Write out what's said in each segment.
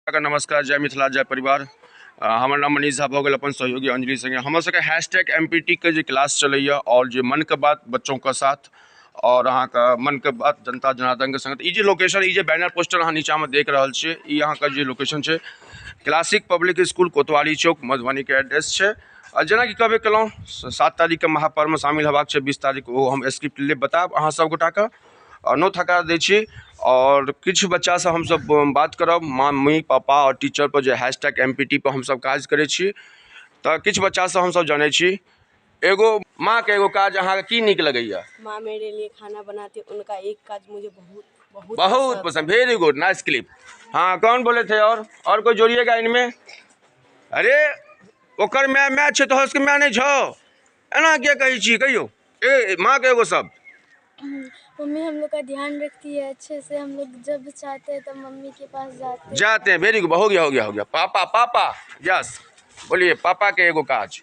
नमस्कार, जय मिथिला, जय परिवार। हमर नाम मनीष झा भऽ गेल, अपन सहयोगी अंजलि संगे हमर सबके हैशटैग एम पी टी के जे क्लास चलैए आओर जे मनके बात बच्चोंके साथ आओर अहाँके मनके बात जनता जनार्दनके संग, ई जे लोकेशन, ई जे बैनर पोस्टर अहाँ नीचाँमे देख रहल छियै, ई अहाँके जे लोकेशन छै क्लासिक पब्लिक स्कूल, कोतवाली चौक, मधुबनीके एड्रेस छै। आ जेनाकि कहबे केलहुँ, 7 तारीखके महापर्वमे शामिल हेबाक छै, 20 तारीख ओ हम स्क्रिप्ट लेब, बतायब अहाँ सब गोटाके आओर नो थका दै छी। आओर किछु बच्चासँ हमसब बात करब, मम्मी पापा आओर टीचर पर जे हैशटैग एम पी टी पर हमसब काज करै छी, तऽ किछु बच्चासँ हमसब जनै छी। एगो माँके एगो काज अहाँके की नीक लगैया? माँ मेरे लिए खाना बनाती है, उनका एक काज मुझे बहुत बहुत बहुत पसंद। वेरी गुड, नाइस क्लिप। हाँ, कौन बोले थे? और कोई जोड़िएगा इनमें? अरे ओकर my my छै, तोहर सबके my नहि छौ, एना किया कहै छी? कहियौ, ए माँ के एगो शब्द। मम्मी हम लोग का ध्यान रखती है अच्छे से, हम लोग जब चाहते हैं तब मम्मी के पास जाते हैं। जाते हैं, वेरी गुड, हो गया, हो गया, हो गया। पापा, पापा, यस, बोलिए, पापा के एगो काज।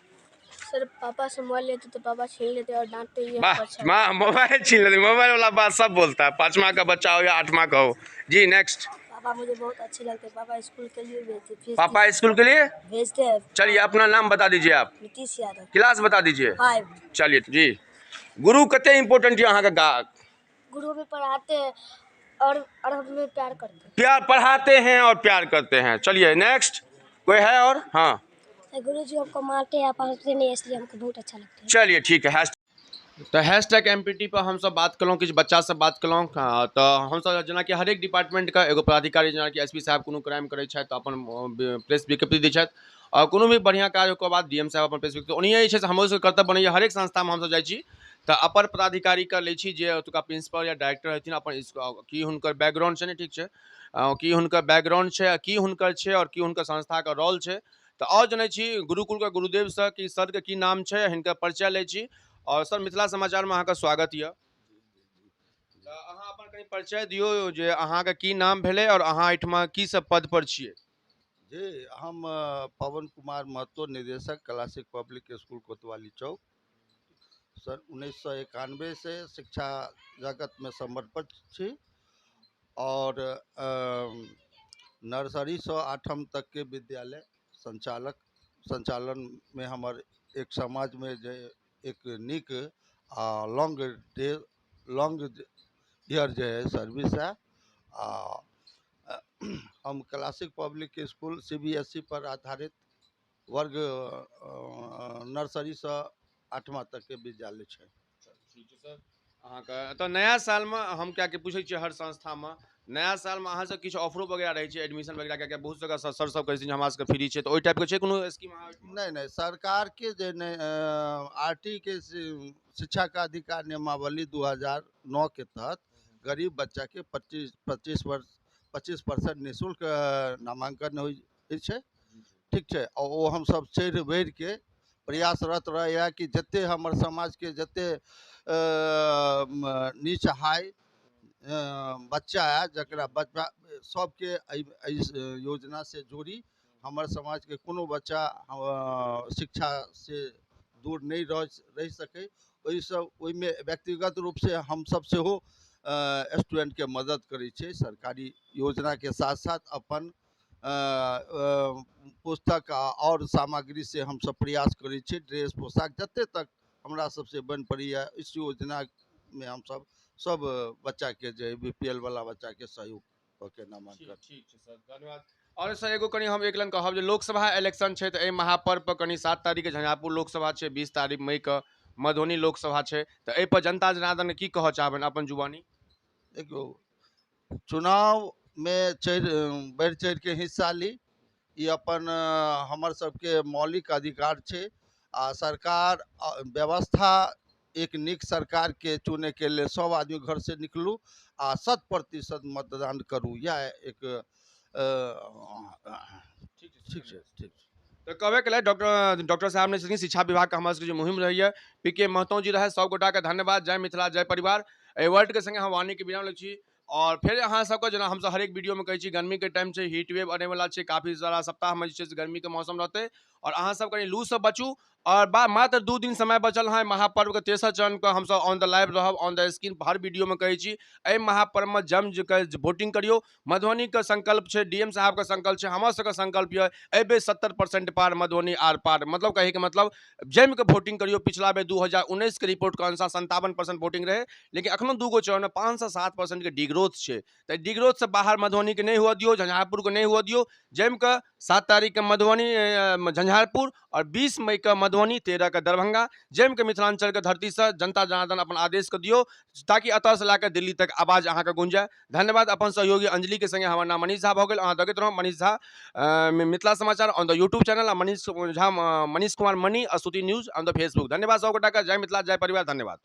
सर, पापा से मोबाइल लेते तो पापा छीन लेते और डांटते ही। वाह, माँ मोबाइल छीन लेते, मोबाइल वाला बात सब बोलता है, 5वां का बच्चा हो या 8वां का हो। जी नेक्स्ट। पापा मुझे बहुत अच्छे लगते हैं, पापा स्कूल के लिए भेजते हैं, पापा स्कूल के लिए भेजते हैं। चलिए, अपना नाम बता दीजिए आप। नीतीश यादव। क्लास बता दीजिए। 5। चलिए जी, गुरु कते इम्पोर्टेंट है अहाँ के? गुरु भी पढ़ाते हैं और हमें प्यार करते हैं। प्यार पढ़ाते हैं और प्यार करते हैं। चलिए नेक्स्ट कोई है और? हाँ, गुरु जी हमको मारते हैं, पढ़ते नहीं, इसलिए हमको बहुत अच्छा लगता है। चलिए ठीक है। तऽ हैशटैग एम पी टी पर हमसब बात केलहुँ, किछु बच्चासँ बात केलहुँ। तऽ हमसब जेनाकि हरेक डिपार्टमेंटके एगो पदाधिकारी, जेनाकि एस पी साहब कोनो क्राइम करै छथि तऽ अपन प्रेस विज्ञप्ति दै छथि, आओर कोनो भी बढ़िआँ काज ओकर बाद डी एम साहब अपन प्रेस विज्ञप्ति, ओनाहिए जे छै से हमरो सबके कर्तव्य बनैए। हरेक संस्थामे हमसब जाइ छी तऽ अपर पदाधिकारीके लै छी, जे ओतुका प्रिंसिपल या डायरेक्टर हेथिन, अपन की हुनकर बैकग्राउंड छै, ने ठीक छै, की हुनकर बैकग्राउंड छै, की हुनकर छै आओर की हुनकर संस्थाके रोल छै। तऽ आओर जनै छी गुरुकुलके गुरुदेवसँ कि सरके की नाम छै, हिनकर परिचय लै छी। आओर सर, मिथिला समाचारमे अहाँके स्वागत यऽ। तऽ अहाँ अपन कनि परिचय दियौ जे अहाँके की नाम भेलै आओर अहाँ एहिठमा की सब पद पर छियै। जी, हम पवन कुमार महतो, निदेशक, क्लासिक पब्लिक स्कूल, कोतवाली चौक। सर 1991 से शिक्षा जगत में समर्पित छी और नर्सरी से 8म तक के विद्यालय संचालन में हमर एक समाज में जे एक नीक आ लॉन्ग डे, लॉन्ग ईयर जे है सर्विस है। आ हम classic public school CBSE पर आधारित वर्ग नर्सरी से 8वां तक के विद्यालय छै। ठीक छै सर, अहाँके तऽ नया सालमे हम क्या कि पूछै छियै, हर संस्थामे नया सालमे अहाँ सब किछु ऑफरो वगैरह रहै छै, एडमिशन वगैरह, किएकि बहुत जगह सर सब कहै छथिन हमरा सबके फ्री छै, तऽ ओहि टाइपके छै कोनो स्कीम अहाँ? नहि नहि, सरकार के जे नहि, आर टी के शिक्षा का अधिकार नियमावली 2009 के तहत गरीब बच्चा के 25% निःशुल्क नामांकन होइ छै। ठीक छै, आ ओ हमसब चढ़ि बढ़ि के प्रयासरत रहैए कि जते हमर समाजके जते नीच हाई बच्चा है, जकरा बच्चा सबके एहि योजना से जोड़ी, हमर समाजके कोनो बच्चा शिक्षा से दूर नहि रहि सकै। ओहिमे व्यक्तिगत रूपसँ हमसब सेहो स्टूडेंटके मदद करै छियै। सरकारी योजनाके साथ साथ अपन पुस्तक आओर सामग्री से हमसब प्रयास करै छियै, ड्रेस पोशाक जते तक हमरा सबसे बनि पड़ैए इस योजनामे हमसब सब बच्चाके जे बी पी एल वाला बच्चाके सहयोग कऽ के नामांकन। ठीक छै सर, धन्यवाद। आओर सर, एगो कनि हम एक लग कहब जे लोकसभा इलेक्शन छै, तऽ एहि महापर्व पर कनि 7 तारीखके झंझारपुर लोकसभा छै, 20 तारीख मईके मधुबनी लोकसभा छै, तऽ एहि पर जनता जनार्दन की कहऽ चाहबनि अपन जुबानी? देखियौ, चुनावमे बढ़ि चढ़िके हिस्सा ली, ई अपन हमर सबके मौलिक अधिकार छै। आ सरकार व्यवस्था एक नीक सरकारके चुनैके लेल सब आदमी घरसँ निकलू आ 100% मतदान करू, इएह एक ठीक छै, ठीक छै। तऽ कहबे केलै डॉक्टर साहब ने छथिन शिक्षा विभागके हमर सबके जे मुहिम रहैए, पी के महतो जी रहै, सब गोटाके धन्यवाद। जय मिथिला, जय परिवार। एहि वर्डके संगे हम वाणीके विराम लै छी। और फेर अहाँ सबके जेना हमसब हरेक वीडियोमे कहै छी, गर्मीके टाइम छै, हीट वेव आनैवला छै, काफी सारा सप्ताहमे जे छै से गर्मीके मौसम रहतै। आओर अहाँसभ कनि लूसँ बचू। आओर मात्र 2 दिन समय बचल है महापर्वके तेसर चरणके, हमसब ऑन the live रहब, ऑन the screen हर वीडियोमे कहै छी, एहि महापर्वमे जम के वोटिंग करियौ। मधुबनीके संकल्प छै, डी एम साहबके संकल्प छै, हमर सबके संकल्प यऽ एहि बेर 70% पार मधुबनी आर पार, मतलब कहैके मतलब जमि कऽ वोटिंग करियौ। पिछला बेर 2019 के रिपोर्टके अनुसार 57% वोटिंग रहै, लेकिन एखनो 2 गो चरणमे 5 से 7% के डिग्रोथ छै। तऽ डिग्रोथसँ बाहर मधुबनीके नहि हुअ दियौ, झंझारपुरके नहि हुअ दियौ। जमि कऽ 7 तारीखके मधुबनी झंझारपुर आओर 20 मईके मधुबनी, 13 के दरभंगा, जमि कऽ मिथिलांचलके धरतीसँ जनता जनार्दन अपन आदेशके दियौ, ताकि एतऽसँ लए कऽ दिल्ली तक आवाज अहाँके गूंजय। धन्यवाद। अपन सहयोगी अंजलिके संगे हमर नाम मनीष झा भऽ गेल। अहाँ देखैत रहू मनीष झा मिथिला समाचार ऑन the YouTube channel आ मनीष झा, मनीष कुमार मणि Astuti news on the Facebook. धन्यवाद सब गोटाके। जय मिथिला, जय परिवार। धन्यवाद।